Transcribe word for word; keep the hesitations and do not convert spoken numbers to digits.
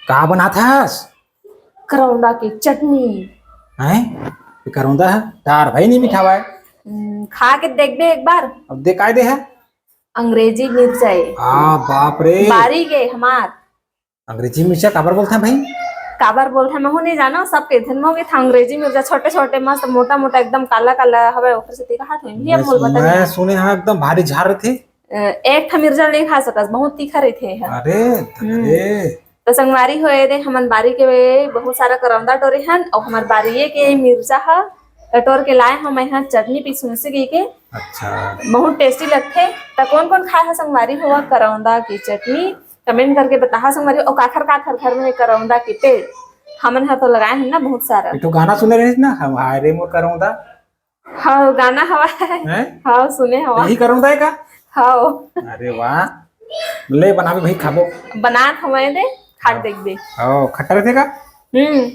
का बनात हस? करौंदा के चटनी। हैं? ये करौंदा है? तार भाई नहीं मिठावा है। हम्म, खा के देखबे एक बार। अब दे, काय दे है? अंग्रेजी मिर्चा ए। आ, बाप रे। बारी के हमार। अंग्रेजी मिर्चा काबर बोलथे भाई? काबर बोलथे, महू नहीं जानो, सब के धन मोगे था अंग्रेजी मिर्चा, छोटे छोटे, मस्त मोटा मोटा, एकदम काला काला हवे, ओकर से तीखा हाथ होई। ये मैं मोल सु-, बता मैं नहीं। सुने हाँ, एकदम भारी झार रथे। अ, एक ठा मिर्चा नहीं खा सकस, बहुत तीखा रथे है। अरे, हम्म। अरे। तो संगवारी हो, ये दे हमन बारी के बहुत सारा करौंदा टोरे हन, और हमार बारी के मिर्चा ह टटोर के लाए हम यहाँ चटनी पीसूसी के। अच्छा। बहुत टेस्टी लगथे। त कौन कौन खाए ह संगवारी हो करौंदा के चटनी, कमेंट करके बताहा संगवारी। और काखर काखर घर में करौंदा के पेड़, हमन ह तो लगाए हन ना बहुत सारा। एक ठो गाना सुने रहिस ना, हम हाय रे मोर करौंदा। हाँ, गाना हवा है। हैं? हाँ, सुने हवा। यही करौंदा है का? हाँ। अरे वाह, ले बनाबे भाई, खाबो। बनात हवय दे, खा के देखबे। हाँ, खट्टा रथे का? हम्म।